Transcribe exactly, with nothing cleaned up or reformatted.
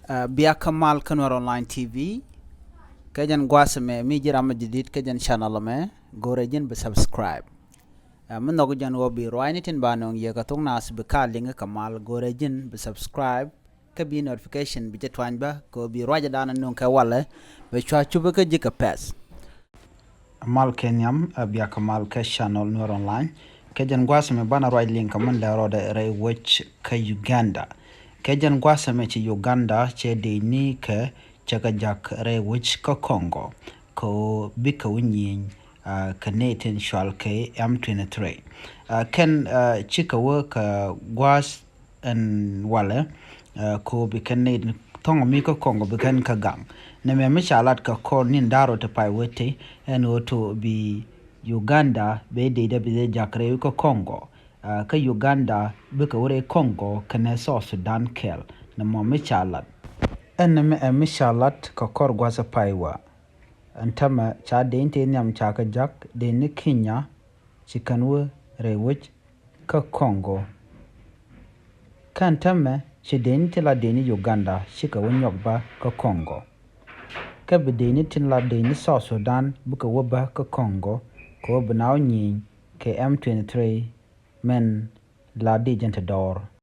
Ɛ, bia kä mal kä Nuɛr Online T V. Kɛ jɛn gua̱a̱th ɛmɛ mi ji̱ ram mi jadid kä jɛn channel ɛmɛ, go̱rɛ ji̱n bi subscribe. Ɛ, mi nhɔk jɛn ɣöö bi ruaacni tin ba nöŋ yɛ kɛ thok naath bi ka liŋ kä mal, go̱rɛ ji̱n bi subscribe. Kä bi notification bi jɛ tuany bä kɛ ɣöö bi ruacdan nöŋ kɛ walɛ bɛ cua cupä kä ji̱ kɛ pɛth. Mal kɛ nhiam, ɛ, bia kä mal kä channel Nuɛr Online. Kɛ jɛn gua̱a̱th ɛmɛ banɛ ruac liŋ kɛ min lɛ rɔɔdɛ rɛy wec kä Uganda. Kɛ jɛn gua̱a̱th ɛmɛ ci Uganda cɛ dee ni kɛ cɛ kɛ jak rɛy wec kä Congo. Kɛ ɣöö bikɛ wä nyieny, ɛ, kɛ nɛy tin cual kɛ M twenty-three. Ɛ, kɛn, ɛ, cikɛ wä kɛ gua̱a̱th ɛn walɛ, ɛ, kɛ ɣöö bi kɛn nɛy thɔŋ mi kä Congo bi kɛn kä gaŋ. Nɛmɛ mi ca lat kɛ kɔr ni̱n da̱r rɔ ti pay wee ti ɛn ɣöö to bi Uganda bɛ dee dee bi dee jak rɛy kä Congo. Ɛ, kä Uganda bikɛ wä rɛy Congo kɛnɛ South Sudan kɛɛl. Nɛmɔ mi ca lat. Ɛn nɛmɛ ɛ mi ca lat kɛ kɔr gua̱th pay wa. Ɛn tämɛ ca dee ni ti nhiam ca kɛ jak dee ni Kenya ci kɛn wä rɛy wec kä Congo. Kä ɛn tämɛ ci dee ni ti la dee ni Uganda cikɛ wä nyɔk bä kä Congo. Kä bi dee ni ti la dee ni South Sudan bikɛ wä bä kä Congo kɛ wä bi na wä nyieny kɛ M twenty-three mɛn la di jɛn ti dɔɔr.